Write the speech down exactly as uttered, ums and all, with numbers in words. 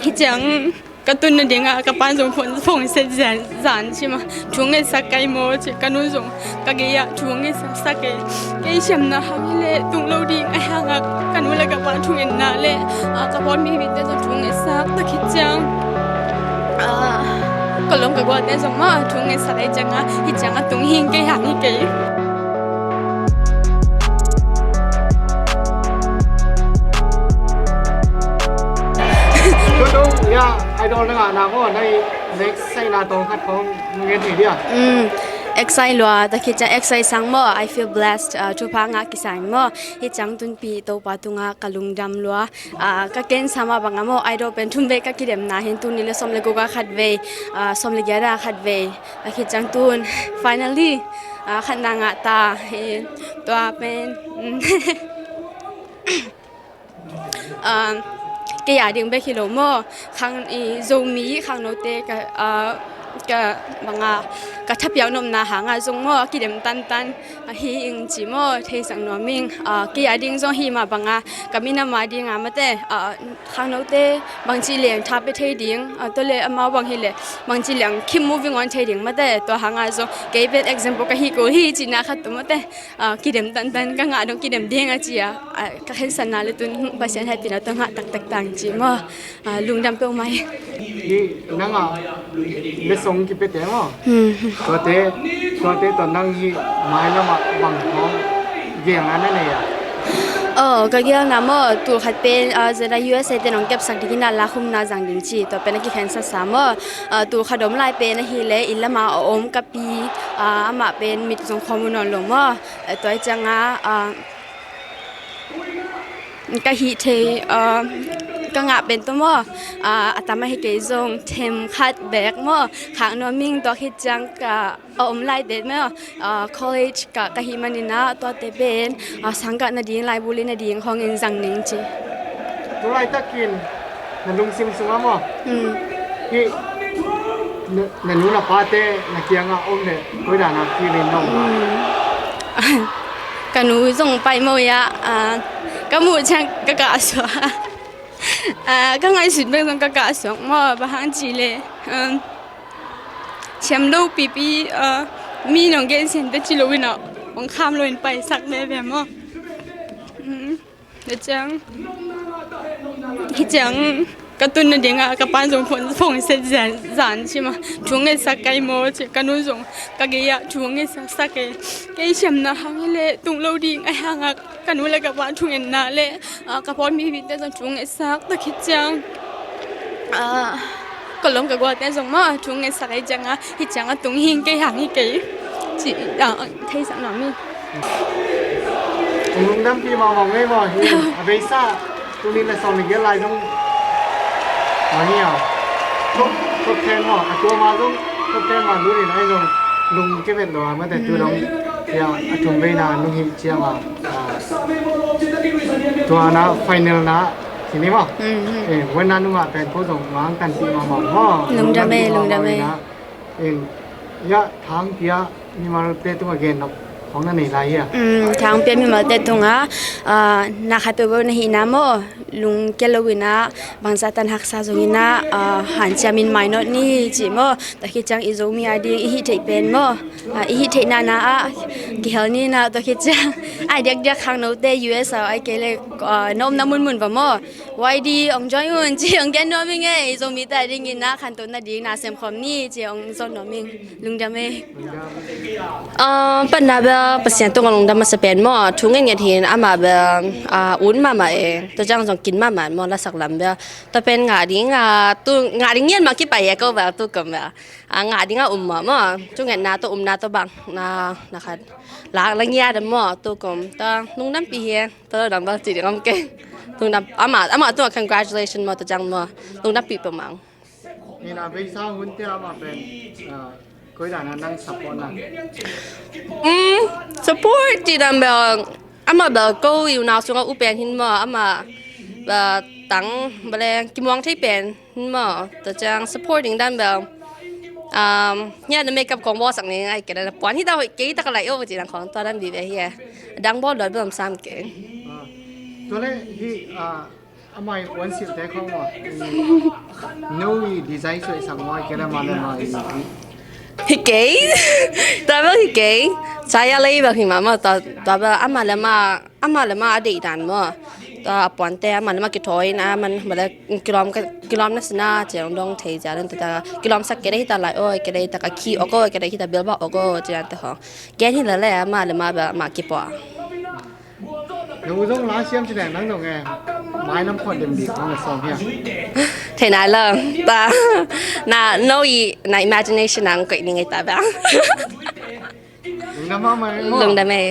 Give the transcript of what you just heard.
Hih ciang ka tun nadingah ka pa'n zong phone, phone set zan, zan ci mah, thu ngetsak ka hi maw ci, ka nu zong ka gei ah thu ngetsak sak e. Kei siamna hang hi leh tung lo ding ahih hangah ka nu le ka pa thungetna le, ah, ka pawlpi mite zong thu ngetsak, tua khit ciang, ah, ka lawm ka gualte zong mah thu ngetsak ahih ciangah, hih ciangah tung hi ing, kei hang hi kei. Tutung, ya, idol na ngahna maw, na i next saina tawm khat khawng ngen thei dia? Mm, excite lua, tua khit ciang excite sang maw, I feel blessed, ah, thupha ngah kisang maw, hih ciang tunpi Topa tungah ka lungdam lua, ah, ka ken sama bangah maw, idol pen thum vei ka kidemna hi, tuni le sawm le guk ah khat vei, ah, sawm le giat ah khat vei, tua khit ciang tun, finally, ah, khatna ngah ta hi, tua pen, mm. Um, kei a ding bek hi lo maw, khang i Zomi khangnote ka, uh, ka bangah ka thapiak nopna hangah zong maw, a kidem tantan ahi ing ci maw, theisak nuam ing. Uh, kei a ding zong hi mah bangah ka minam a dingah mate, uh, khangnote bangci leng tha pia thei ding, uh, tua le amau bang hi leh bangci leng keep moving on thei ding mate, tua hangah zong kei pen example ka hi kul hi cihna khat tu mate. Ah, kidem tantan ka ngah dong kidem ding a ci a, ah, ka khensatna le tun Pasian hehpihna tawh ngah taktak tang ci maw. Ah, lungdam peuhmah hi. Hi nang a le song kipete maw? Hmm. Tuate, tuate tawh nang hi mailam ah bang hong gelna na nei a? Oh, ka gelna maw, tul khat pen, ah, zena U S A te nong kepsak dingin a la khumna zang ding ci, tua pen a kikhensat sa maw. Ah, tul khat om lai pen ahih leh inn lamah a om ka pi, ah, amah pen mit zong khawm uh nawn lo maw. Eh, tua ciangah, ah, ka hih thei, ah, ka ngah pen tawh maw, ah, a tam ahi kei zong them khat bek maw, khak nuam ing. Tua khit ciang ka a om lai te maw, ah, college ka, ka hih manin ah tuate pen, ah, sang kah nading, laibu le nading hong in zang ning ci. Tu laitakin na lungsim sungah maw? Mm. Hih na, na nu na pate na kiangah om leh koi dan a feel in na om a? Mm. Ka nu zong pai maw ia, ah, ka muh ciang ka kah suak. Ah, ka ngaihsut bek zong ka kah suak maw, bang hang cih leh, um, siam lo pipi, ah, mi nong gen siam te ci lo in ah, hong kham lo in paisak veve maw. Mm. Tua ciang, hih ciang ka tun nadingah ka pa'n zong phone, phone set zan, zan ci mah, thu ngetsak ka hi maw ci, ka nu zong ka gei ah thu ngetsak sak e. Kei siamna hang hi leh tung lo ding ahih hangah ka nu le ka pa thungetna le, ah, ka pawlpi mite zong thu ngetsak, tua khit ciang, ah, ka lawm ka gualte zong mah thu ngetsak ahih ciangah, hih ciangah tung hi ing, kei hang hi kei ci, ah, theisak nuam hi. Hong lungdampih mahmah ngei maw hi. A beisa tuni le sawm le giat lai zong mah hi a, top, top ten maw, a tua ma zong top ten mah lut in ahi zong lung kia vet lo a, mate tu dong, ya, a thum veina nung hih ciang a, ah, tua na final na hi ni maw. Mm, mm. Eh, wen na nungah pen ko zong mang tanpih mahmah maw. Lungdam e, lungdam e. In, ya, thangpi a mimalte tungah gen nop khong na nei lai hia? Mm, thangpi a mimalte tungah, ah, na khat peuhpeuh na hihna maw, lungkia lo in ah, bangzah tan haksa zong in ah, ah, hanciam in mainawt ni ci maw. Tua khit ciang i Zomi a ding i hih theih pen maw, ah, i hih theih nana ah kihel ni in ah, tua khit ciang ai diakdiak khangnote U S a ai kei le, ah, na omna munmun va maw. Y D hong join un ci hong gen nuam ing e, i Zomite a dingin na khantohna ding na semkhawm ni ci hong zawn nuam ing. Lungdam e. Ah, patna bel Pasian tungah lungdam masa pen maw, thu ngetnget hin amah bel, ah, ut mahmah e, tua ciang zong kin mahmah maw, lasak lam bel. Tua pen ngah ding, ah, tu, ngah ding ngiat mah kipai e ko bel, tu kom bel. Ah, ngah ding a um mah maw, thu ngetna tawh umna tawh bang, na, na khat. La, la ngiat a maw, tu kom. Tua lungdampih hi e. Tua lo dang bang ci ding om kei. Lungdam, amah, amah tungah congratulation maw, tua ciang maw. Lungdampih peuhmah. Ina beisa hunte amah pen, ah, koi dan a nang support na? Mm, support ci dan bel, amah bel ko i unau sungah u pen hin maw, amah, ah, tang bel kimuang thei pen. Maw, tua ciang supporting dan bel. Um, hia na makeup kong bawlsak ning ai kei na puan hi ta hoih kei ta ka lai o ci dan kong tua dan vive hi e. Dang bawl dot bel sam kei. Ah, tua le hi, ah, amah i puan silhte khong maw. No i design suai sang mai kena ma le ma i. Hi kei. Tua bel hi kei. Saya lei bel hi mama tua tua bel ama le ma ama le ma a deih dan maw. Tua a puante ama le ma kithawi na man bel kilawm kilawm na sina ciang dong thei cia dan tua kilawm sak kei dei hi ta lai oi kei dei ta ka khi ok oi kei dei hi ta bel ba ok oi cia dan ta hong. Gen hi le le ama le ma bel ma kipo. Nung zong la siam ci leng nang zong e. Mai lam khon dem di khong la sawm hiam? Thei nai lo. Ta na no i na imagination nang koih ni ngai ta ba. Lungdam mah mai. Lungdam e.